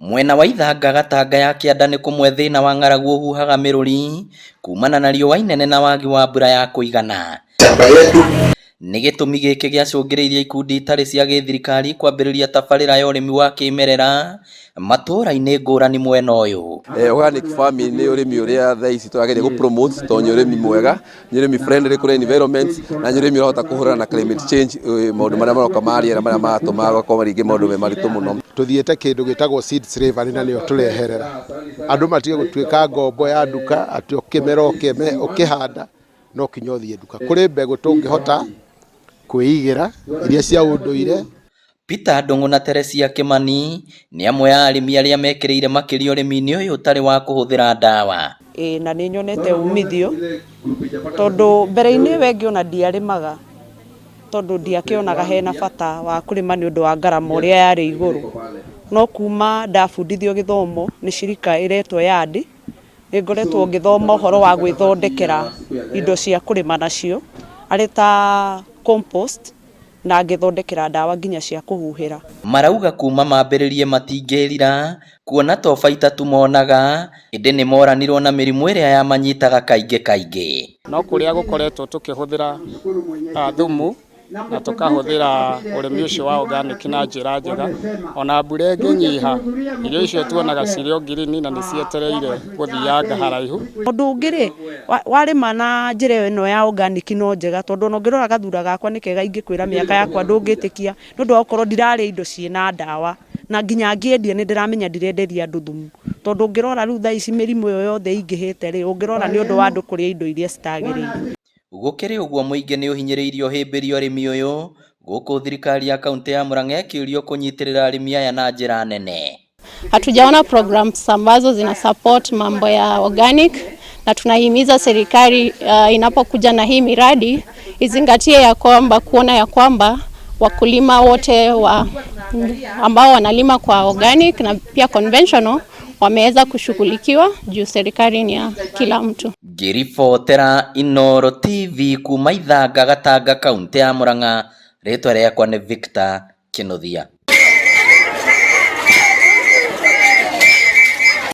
Mwena wa Ithanga Gatanga ya kĩanda nĩ kũmwe thĩna wa ng'aragu ũhuhaga mĩrũri kumana na riũa inene na wagi wa mbura ya kũigana. Nĩ gĩtũmi gĩkĩ gĩacũngĩrĩirie ikundi itarĩ cia gĩthirikari kwambĩrĩria tabarĩra ya ũrĩmi wa kĩmerera matũũra-inĩ ngũrani mwena ũyũ. Organic farming nĩ ũrĩmi ũrĩa thaa ici tũrageria gũ promote tondũ nĩ ũrĩmi mwega, nĩ ũrĩmi friendly kũrĩ environment na nĩ ũrĩmi ũrahota kũhũrana na climate change, maũndũ marĩa maroka ma rĩera marĩa maratũma gũkorwo rĩngĩ maũndũ me maritũ mũno. Tuthiĩte kĩndũ gĩtagwo seed slavery na nĩyo tũreherera andũ matige gũtuĩka ngombo ya nduka atĩ ũkĩmera ũkĩme ũkĩhanda no kinya ũthiĩ nduka. Kũrĩ mbegũ tũngĩhota kwĩigĩra iria cia ũndũire. Peter Ndung'u na Teresia Kimani nĩ amwe a arĩmi arĩa mekĩrĩire makĩria ũrĩmi-inĩ ũyũ ũtarĩ wa kũhũthĩra ndawa. Ĩĩ, na nĩ nyonete umithio tondũ mbere-inĩ ĩyo ĩngĩ ona ndiarĩmaga tondũ ndiakĩonaga hena bata wa kũrĩma nĩ ũndũ wa ngarama ũrĩa yarĩ igũrũ. No kuma ndabundithio gĩthomo nĩ cirika ĩretwo YARD, nĩ ngoretwo ngĩthoma ũhoro wa gwĩthondekera indo cia kũrĩma nacio arĩ ta compost na ngĩthondekera ndawa nginya cia kũhuhĩra. Marauga kuma mambĩrĩrie matingĩrira kuona to baita tu monaga ĩndĩ nĩ moranirwo na mĩrimũ ĩrĩa yamanyitaga kaingĩ kaingĩ. No kũrĩa gũkoretwo tũkĩhũthĩra thumu na tũkahũthĩra ũrĩmi ũcio wa organic na njĩra njega, ona mbura ĩngĩnyiha, irio icio tuonaga cirĩ o ngirini na nĩ cietereire gũthianga haraihu. Ũndũ ũngĩ rĩ, warĩma na njĩra ĩno ya organic no njega tondũ ona ũngĩrora gathura gakwa nĩ kega, ingĩkwĩra mĩaka yakwa ndũngĩtĩkia nĩ ũndũ wa gũkorwo ndirarĩa indo ciĩna ndawa na nginya ngĩendia nĩ ndĩramenya ndirenderia andũ thumu tondũ ũngĩrora rĩu thaa ici mĩrimũ ĩyo yothe ĩingĩhĩte rĩ, ũngĩrora nĩ ũndũ wa andũ kũrĩa indo iria citagĩrĩire. Gũkĩrĩ ũguo mũingĩ nĩ ũhinyĩrĩirie ũhĩmbĩria ũrĩmi ũyũ gũkũ thirikari ya kaunti ya Murang'a ĩkĩũrio kũnyitĩrĩra arĩmi aya na njĩra nene. Hatujaona programs ambazo zina support mambo ya organic na tunahimiza serikali inapokuja na hii miradi izingatie ya kwamba kuona ya kwamba wakulima wote ambao wanalima kwa organic na pia conventional wameweza kushughulikiwa juu serikali ni ya kila mtu. Ngĩribotera Inooro TV kuma Ithanga Gatanga kaunti ya Murang'a, rĩtwa rĩakwa nĩ Victor Kinuthia.